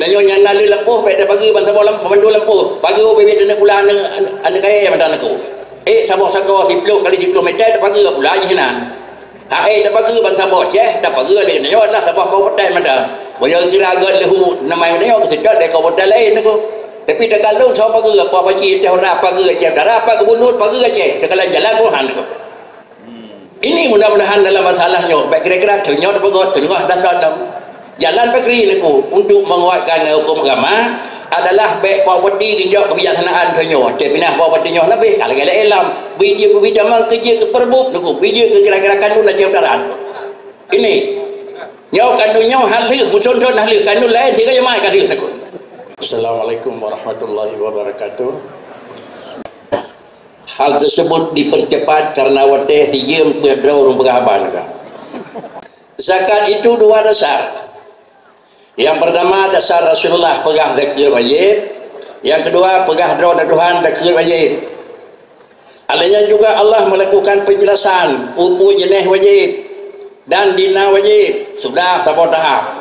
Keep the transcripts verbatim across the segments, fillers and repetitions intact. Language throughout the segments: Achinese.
Meunyoe nyan na lheueh lampôh, bèk tapageue ban saboh lam-, ban dua lampôh. Pageue ubé-ubé taneuk pula aneuk, aneuk kayèe mantong nangku. Ék saboh sagoe siploh kali siploh meter tapageue pula jih nan. Hak ék tapageue ban saboh Aceh, tapageue lé nyoe adalah saboh kabupaten mantong. Meunyoe kira gèt leuhu nama nyoe keuseutôt lé kabupaten laén nangku. Tapi takalon saboh pageue, apa baci teuh ora pageue Aceh Utara, apa gubunur pageue Aceh, takalon jalan pun han nangku. Ini mudah-mudahan dalam masalah nyoe, baik kira-kira teungoh teupeugot, teungoh dasar dalam jalan pakri niku untuk menguatkan hukum agama adalah baik properti genjok kebijaksanaan tanyoe. Tapi pinah properti nyoe lebih, kalau galak ilam, biji biji damang kerja ke perbuk niku, biji ke kira-kira kandung dan jam darat. Ini nyoe kandung nyoe halih, muncul-muncul halih, kandung lain tiga jemaah halih niku. Assalamualaikum warahmatullahi wabarakatuh. Hal tersebut dipercepat karena watèe sijeuem peuet droe ureueng peugah haba ka. Zakat itu dua dasar. Yang pertama, dasar Rasulullah peugah zakeuet wajib. Yang kedua, peugah droe dan Tuhan zakeuet wajib. Alèh nyan juga Allah melakukan penjelasan peue-peue jeunèh wajib dan dina wajib sudah saboh tahap.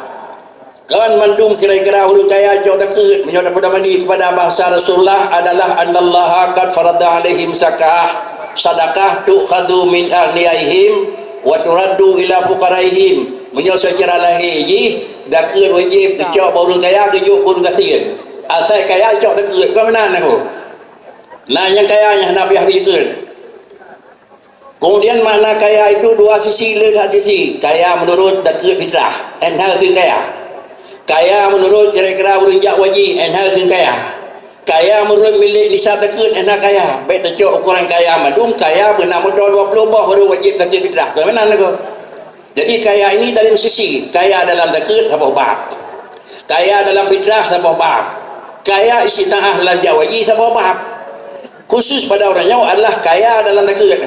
Kon mandum kira-kira ureueng kaya cok zakeuet, meunyoe tapeudamani kepada bahasa Rasulullah adalah, "Annallaha qad farada 'alaihim zakah, sadaqah tu'khadhu min aghniyaihim wa turaddu ila fuqaraihim." Meunyoe secara lahé jih, zakeuet wajib geucok bak ureueng kaya geujok keu ureueng gasien. Asai kaya cok zakeuet, kon meunan nangku. Na nyang kaya nyang hana piah bri zakeuet. Kemudian makna kaya itu dua sisi, le that sisi. Kaya menurut zakeuet fitrah, eh, na kheun kaya. Kaya menurut kira-kira ureueng jak waji, eh, na kheun kaya. Kaya menurut milék nisab zakeuet, eh, na kaya. Bèk tacok ukuran kaya mandum, kaya beuna moto dua ploh boh baru wajib zakeuet fitrah. Kon meunan nangku. Jadi kaya ini dari sisi, kaya dalam zakeuet saboh bab. Kaya dalam fitrah saboh bab. Kaya istitaah dalam jak waji saboh bab. Khusus pada ureueng nyoe adalah kaya dalam zakeuet.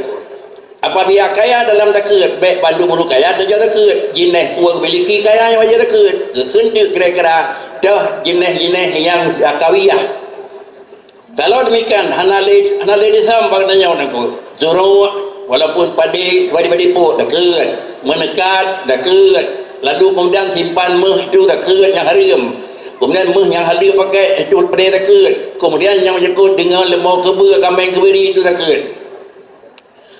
Apabila kaya dalam zakeuet, bèk bandum ureueng kaya tajak zakeuet. Jinéh peue geumiliki kaya nyan wajéb zakeuet. Geukheun teuk kira-kira toh jinéh-jinéh nyang zakawiyah. Kalau demikian, hana lé, hana lé disam bak tanyoe nangku. Zuruk, walaupun padé, padé-padé pok, zakeuet. Meuneukat, zakeuet. Lalu kemudian simpan méuh itu zakeuet nyang hareuem. Kemudian méuh nyang haleue pakai itu padé zakeuet. Kemudian nyang meujeuet deungon leumo keubeue, kaméng keubeuri itu zakeuet.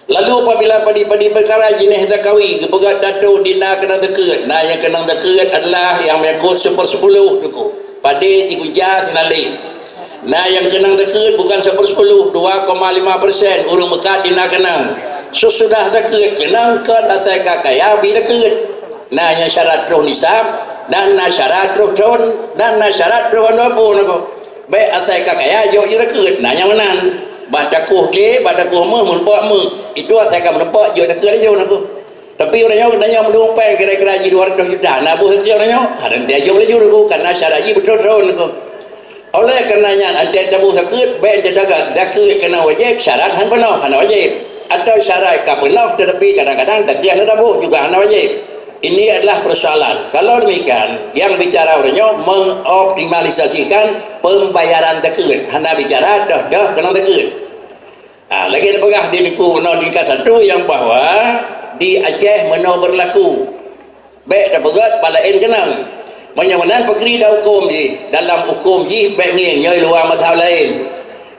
Lalu apabila padi-padi peukara jinéh zakawi geupeugah tantu dina keunong zakeuet, na nyang keunong zakeuet adalah nyang meukot seupersepuluh nangku, padé, sigunja, sinalé. Na nyang keunong zakeuet bukan seupersepuluh, dua koma lima persen ureueng meukat dina keunong. Sesudah zakeuet keunong kon asai ka kaya bri zakeuet. Na nyang syarat troh nisab, dan na syarat troh thon, dan na syarat troh anu apui nangku. Bèk asai ka kaya jok jih zakeuet, na nyang meunan. Bah takoh glé, bah takoh méuh, meuneupok méuh. Itu asai ka meuneupok jok zakeuet laju nangku. Tapi ureueng nyoe, ureueng nyoe meudong péng kira-kira jih dua ratus juta, na boh zakeuet ureueng nyoe, hareuem tajok laju nangku, karena syarat jih beutôi-beutôi nangku. Oleh karena nyan, até taboh zakeuet, bèk tajaga zakeuet keunong wajéb, syarat han peunoh, hana wajéb. Atau syarat ka peunoh, tetapi kadang-kadang zakeuet hana taboh, juga hana wajéb. Ini adalah persoalan. Kalau demikian, yang bicara ureueng nyoe mengoptimalisasikan pembayaran zakeuet, hana bicara dah-dah keunong zakeuet. Ha, lagèe peugah di Teungku meunoe tingkat satu yang bahwa di Aceh meunoe berlaku. Bèk tapeugah bak laén keunong. Meunyoe meunan peukri dah huköm jih, dalam huköm jih bèk ngieng nyoe luwa mazhab laén.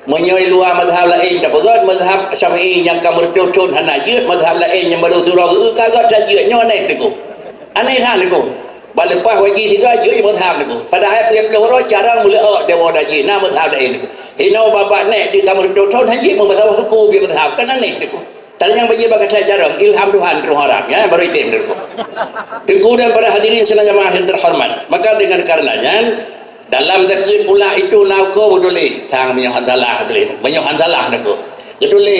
Meunyoe luwa mazhab laén, tapeugah mazhab Syafi'i nyang ka meureutoh thon hana jeuet, mazhab laén nyang baru surah geu ka gata jeuet, nyoe aneh Teungku. Aneh that Teungku. Bah leupah wajéb sigoe jeuet mazhab Teungku. Padahai peuet ploh uroe carông meuleuôt dewa dajih na mazhab laén Teungku. Hinoe babah nèk di ka meureutoh thon hana jeuet meumazhab suku pih mazhab, kan aneh Teungku. Tanyong bagi bak gata carông, ilham Tuhan troh haram, ya, baru item Teungku. Teungku dan para hadirin sidang jamaah yang terhormat. Maka dengan karena nyan, dalam zakeuet pula itu na huköm beutôi lé. Sang meunyoe han salah beutôi lé. Meunyoe han salah Teungku. Beutôi lé.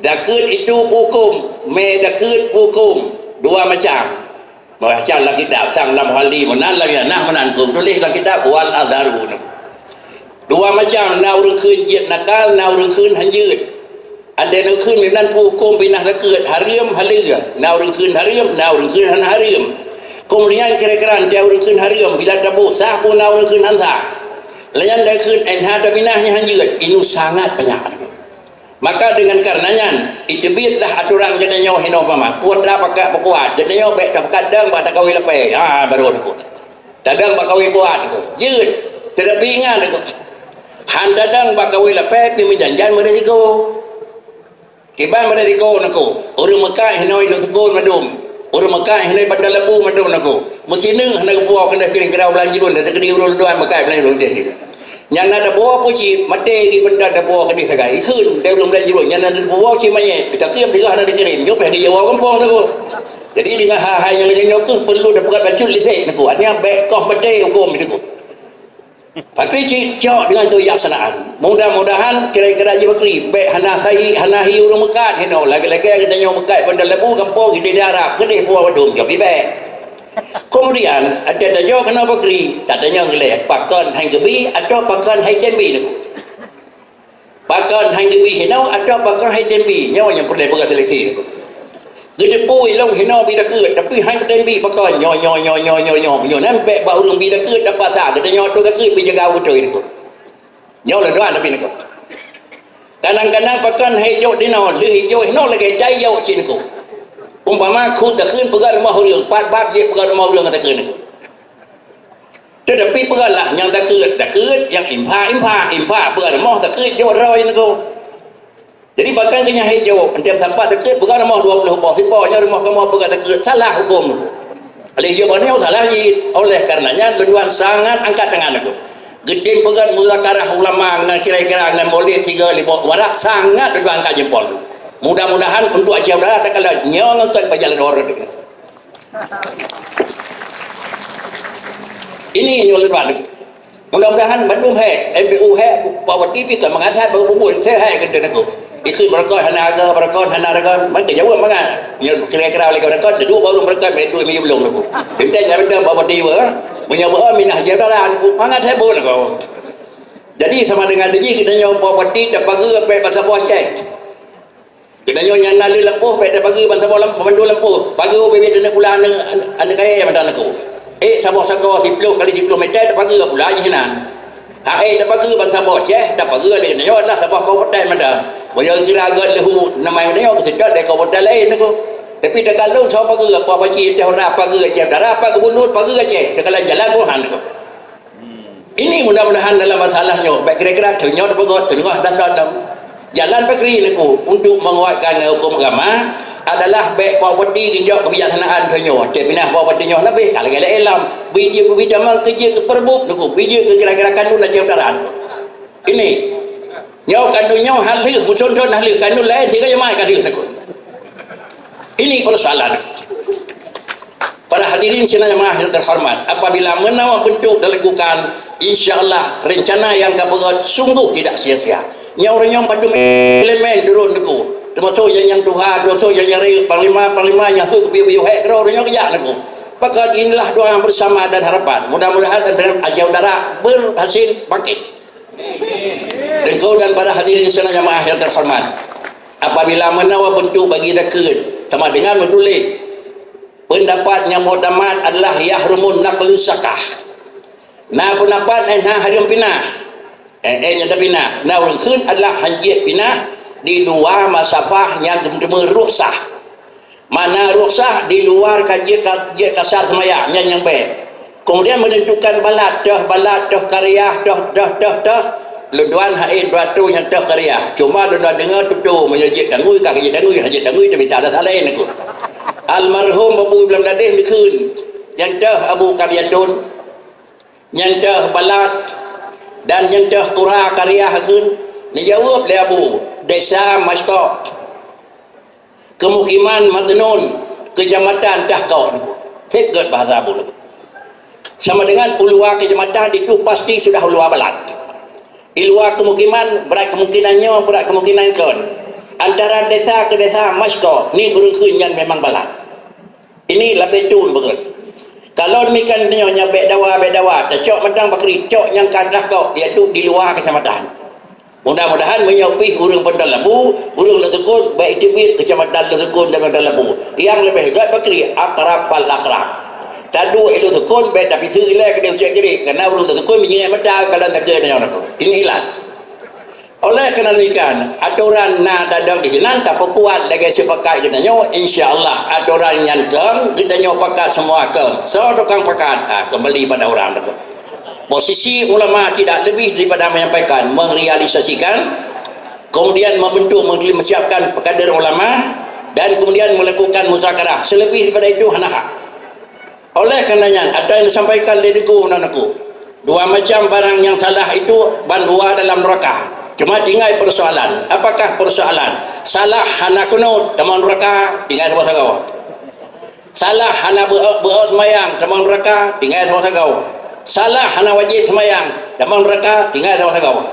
Zakeuet itu huköm, mé zakeuet huköm. Dua macam. Macam lam kitab, sang lam hali, meunan lam ya, nah meunan huköm. Tuléh lam kitab, wal azharu. Dua macam, na ureueng kheun jeuet nakal, na ureueng kheun han jeuet. Adak ureueng kheun meunan peuhuköm pinah zakeuet, hareuem haleue. Na ureueng kheun hareuem, na ureueng kheun hana hareuem. Kemudian kira-kira adak ureueng kheun hareuem, bila taboh sah pun na ureueng kheun han sah. Lagèe nyan ureueng kheun N H tabinah nyang han jeuet, inoe sangat banyak. Maka dengan karena nyan, iteubiet lah atoran geutanyoe hinoe umpama, kuat dah pakat peukuat, geutanyoe bèk tapakat dang bak takawé lapée. Ha, baru takot. Tadong bak kawé kuat niko. Jeuet. Tetapi ingat niko. Han tadong bak kawé lapée pih meujan-jan meurisiko. Kiban meurisiko niko. Ureuëng meukat hinoe lôn teukon mandum. Ureuëng meukat hinoe banda lebu mandum niko. Meusineuk hana geupuwoe keuneuk kira-kira ulang jilun dan keudeh ureuëng luwa meukat bulan jilun deh. Nyang na tapuwoe peue cit, maté geupeuntan tapuwoe keudeh sagai. Ikheun deh ureuëng bulan jilun, nyang na tapuwoe cit manyét. Tapi yang tiga hana dikirém. Nyoe pih di Jawa gampông niko. Jadi dengan hal-hal nyang lagée nyoe keuh perlu tapeugah bacut lisek niko. Artinya bék koh maté huköm niko. Tapi cit cok dengan kebijaksanaan. Mudah-mudahan kira-kira jih bakri bék hana sai hana hi ureuëng meukat hinoe lagée-lagée geutanyoe meukat banda lebu gampông geutanyoe di Arab keudeh puwoe mandum jok pih bék. Kemudian ada tajoe keunoe bakri, tatanyong lé pakon hai geubi atau pakon hai tembi niko. Pakon hai geubi hinoe atau pakon hai tembi? Nyoe nyang peureulée peugah seleksi niko. Geuteupeue ilong hinoe bi takeuet, tapi hai tembi pakon nyoe, nyoe, nyoe, nyoe, nyoe, nyoe. Nyoe nan bék bak ureuëng bi takeuet dan pasal geutanyoe tu takeuet bi jaga beutôi niko. Nyoe lôn doa tapi niko. Kadang-kadang pakon hai jok dinoe, lheueh jok hinoe lagée dai jok cit niko. Umpama khu takheun peugah rumoh ureuëng, pat bab jih peugah rumoh ureuëng takheun niko. Tetapi peugahlah nyang takeuet, takeuet, nyang impak, impak, impak peugah rumoh takeuet jok droe niko. Jadi bahkan keu nyang hai jok, entem tampak takeuet peugah rumoh dua puluh boh sipo, nyang rumoh kamoe peugah takeuet, salah huköm niko. Oleh jok nyoe salah jih. Oleh karena nyan lôn tuan sangat angkat tangan niko. Geutem peugah muzakarah ulama ngon kira-kira ngon molod tiga lima warak sangat lôn tuan angkat jempol. Mudah-mudahan untuk Aceh Utara takalon nyoe ngon kon pajalan orang. Ini nyuruh lewat. Mudah-mudahan bandum hai, M P U hai, Pak Bupati pih ka mangat hai baru bubun, saya hai kata aku. Ikut berkon hana harga, berkon hana harga, maka jawab mangat. Nya kira-kira oleh berkon, duduk baru berkon, betul mi belum aku. Entah jangan entah Pak Bupati ba. Menyebut minah jalan, mangat hai bun aku. Jadi sama dengan tadi kita nyoba Pak Bupati dapat ke apa pasal Aceh. Geutanyoe nyang na lheueh lampôh bék tapageue ban saboh lam-, ban dua lampôh. Pageue ubé-ubé taneuk pula aneuk, aneuk kayée mantong lakoe. Ék saboh sagoe siplôh kali siplôh meter tapageue pula jih nan. Hak ék tapageue ban saboh ceh, tapageue lé geutanyoe adalah saboh kabupaten mantong. Meunyoe kira gét leuhu nama geutanyoe geuseutôt lé kabupaten laén niko. Tapi takalon soe pageue, apa baci teuh ora pageue ceh utara, apa geubulut pageue ceh, takalon jalan pun han niko. Ini mudah-mudahan dalam masalah nyoe, baik kira-kira tu nyoe dipeugah tu nyoe dah dalam jalan bakri niku untuk menguatkan hukum agama adalah baik properti genjok kebijaksanaan tu nyoe. Tapi pinah properti nyoe lebih kalau galak ilam biji biji damang kerja ke perbuk niku, biji ke kira-kira kandung dan utara niku. Ini nyoe kandung nyoe halih, muncul-muncul halih, kandung lain tiga jemaah halih niku. Ini persoalan. Para hadirin sidang jemaah yang terhormat, apabila menawa bentuk dilakukan, insya Allah rencana yang kapeugét sungguh tidak sia-sia. Nyang ureuëng nyang bandum elemen turun teungku, termasuk yang yang tuha, termasuk yang yang rakyat, panglima, panglima yang tu kepiye-piye hai kira ureuëng nyang kejak teungku. Maka inilah doa bersama dan harapan. Mudah-mudahan dan dengan Aceh Utara berhasil bangkit. Teungku dan para hadirin sidang jemaah yang terhormat, apabila menawa bentuk bagi takheun sama dengan menulis pendapat nyang muktamad adalah yahrumun naqlu sakah. Na pendapat eh na hareuem pinah. Eh, eh nyata pinah. Na ureuëng kheun adalah hanjeuet pinah di luar masafah nyang geumeureuh sah. Mana rukhsah di luar ka jeuet ka, jeuet kasar seumayang, nyan nyang bèk. Kemudian menentukan balat, toh balat, toh kariah, toh, toh, toh, toh. Lôn tuan hai dua tu nyang toh kariah. Cuma lôn tuan deungoe tutoe meunyoe jeuet tangui, ka jeuet tangui, hana jeuet tangui, tapi tak ada salah lain aku. Almarhum Abu Ibrahim Dadeh neukheun, nyang toh Abu Karyatun, nyang toh balat, dan nyang toh kura kariah kheun. Neujaweueb lé Abu, Desa Maskok. Kemukiman Madnun, Kecamatan Tahkok. Fik gét bahasa Abu. Sama dengan uluwa kecamatan itu pasti sudah uluwa balat. Di luar kemukiman, berat kemungkinan nyoe, berat kemungkinan kon. Antara desa ke desa Masko, ni ureuëng kheun nyan memang balat. Ini lebih tu begitu. Kalau demikian nyoe nya bek dawa, bek dawa, tacok mantong bakri, cok nyang ka Tahkok, iaitu di luar kecamatan. Mudah-mudahan meunyoe pih ureuëng Bandar Labu, ureuëng Leuseukon, baik teubiet kecamatan Leuseukon dan Bandar Labu. Nyang leubeh gét bakri, akrab fal akrab. Taduek Leuseukon, baik tapi seuilée keu ucék jri, karena ureuëng Leuseukon meunyoe mata kalau tak keu nyoe. Ini ilat. Oleh karena demikian, aturan na dadong di sinan tapeukuat lagèe sipakat geutanyoe, insya Allah aturan nyan kong, geutanyoe pakat semua kong. Soe tukang pakat? Ah, kembali pada orang tu. Posisi ulama tidak lebih daripada menyampaikan, merealisasikan, kemudian membentuk, mensiapkan kader ulama, dan kemudian melakukan muzakarah. Selebih daripada itu hana hak. Oleh karena nyan, ata nyang disampaikan lé Teungku nan aku, dua macam barang nyang salah itu bandua dalam neraka. Cuma tinggai persoalan, apakah persoalan salah hana kunut tamong neraka, tinggai saboh sagoe. Salah hana beu-, beu-, seumayang tamong neraka, tinggai saboh sagoe. Salah hana wajéb seumayang tamong neraka, tinggai saboh sagoe.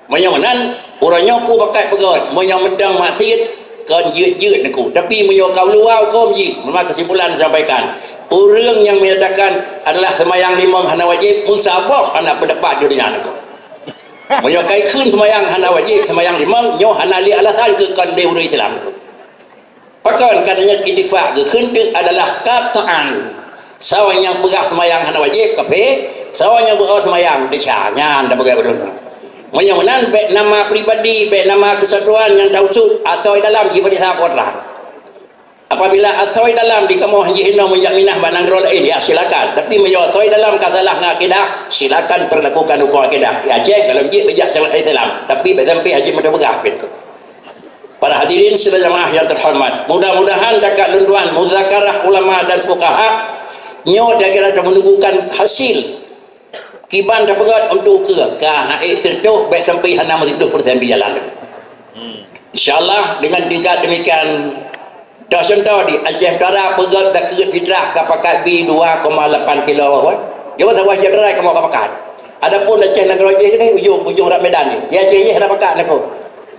Meunyoe meunan, uroe nyoe peue bakat peugöt, meunyoe mantong maksiet, kon jeuet-jeuet Teungku. Tapi meunyoe ka luwa hukôm jih, meunyoe keusimpulan sampaikan, ureuëng nyang menyatakan adalah seumayang limong hana wajéb, meusaboh hana peundapat di donya Teungku. Meunyoe ka ikheun seumayang hana wajéb, seumayang limong, nyoe hana lé alasan keu kon lé ureuëng Islam Teungku. Pakon? Karena nyan ittifak geukheun teuk adalah qat'an. Sawa nyang peugah seumayang hana wajéb, kafé, sawa nyang beu-o seumayang, desya, nyan dah peugah beudôh. Meunyoe meunan, bèk nama pribadi, bèk nama keusatuan nyang tausut, asoe dalam jipeudesya putra. Apabila asoe dalam di kamoe jih inoe meujak minah bak nanggroe laén, ya silakan. Tapi meunyoe asoe dalam ka salah ngon akidah, silakan perlakukan huköm akidah. Di Aceh, dalam jih beujak syariat Islam. Tapi bèk sampai haji meuteubeugaih pintoe. Para hadirin sidang jamaah yang terhormat, mudah-mudahan takat lôn tuan muzakarah ulama dan fuqaha nyoe dikira menumbuhkan hasil kiban tapeugöt untuk ukeue ka hai seureutoh bèk sampai hana meureutoh persen di jalan. Insyaallah dengan tingkat demikian, dah contoh di Aceh Utara peugöt zakeuet fitrah ka pakat bi dua koma lapan kilo. Jawa Tengah Aceh Utara kamoe ka pakat. Adapun Aceh Nanggroe jih ni ujong, ujong rot Medan ni. Di Aceh jih hana pakat Teungku.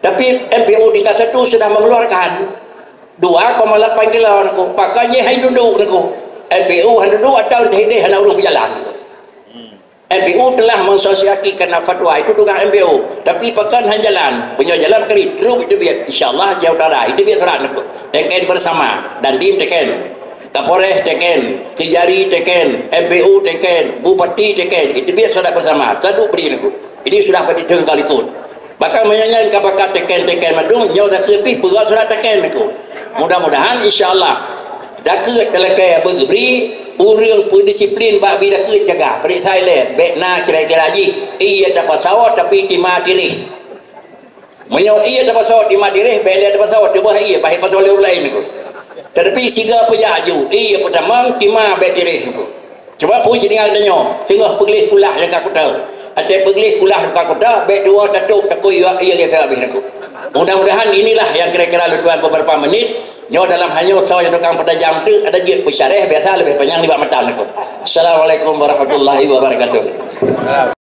Tapi M P U tingkat satu sudah mengeluarkan dua koma lapan kilo Teungku. Pakon jih hai dudoe Teungku. M P U hai dudoe atau hideh hana ureuëng peujalan Teungku. M P U telah mensosialisasikan fatwa itu tukang M P U. Tapi pakon hai jalan. Punya jalan keri, truk itu biar. InsyaAllah jauh darah. Itu biar surat Teungku. Teken bersama. Dandim teken. Kapolres teken, Kejari teken, M P U teken, Bupati teken, itu biar surat bersama, kadu beri Teungku. Ini sudah pada teungkal ikut. Bahkan meunyoe nyan ka pakat teken-teken mandum, nyoe zakeuet pih peugöt surat teken Teungku. Mudah-mudahan insya-Allah zakeuet talakée beugeubri, ureuëng peudisiplin bak bi zakeuet jaga, peuriksa ilée, bèk na kira-kira jih, iya tapasoe tapi tima tireh. Meunyoe ié tapasoe di Madireh, bèk lé tapasoe, teuboh ié, bah ipasoe lé ureuëng laén Teungku. Tetapi siga peujak aju, ié peutamong, tima bèk tireh Teungku. Cuba peue seudeungoe tanyoe, teungoh peugleh kulah nyang ka kuta. Até peugleh kulah nyang ka kuta, bèk dua tatôp takot ié, ié gata habéh Teungku. Mudah-mudahan inilah yang kira-kira lôn tuan beberapa menit. Nyoe dalam hanyoe soe nyang tukang peutajam tu ada jeuet peusyarah biasa lebih panjang nibak mata Teungku. Assalamualaikum warahmatullahi wabarakatuh.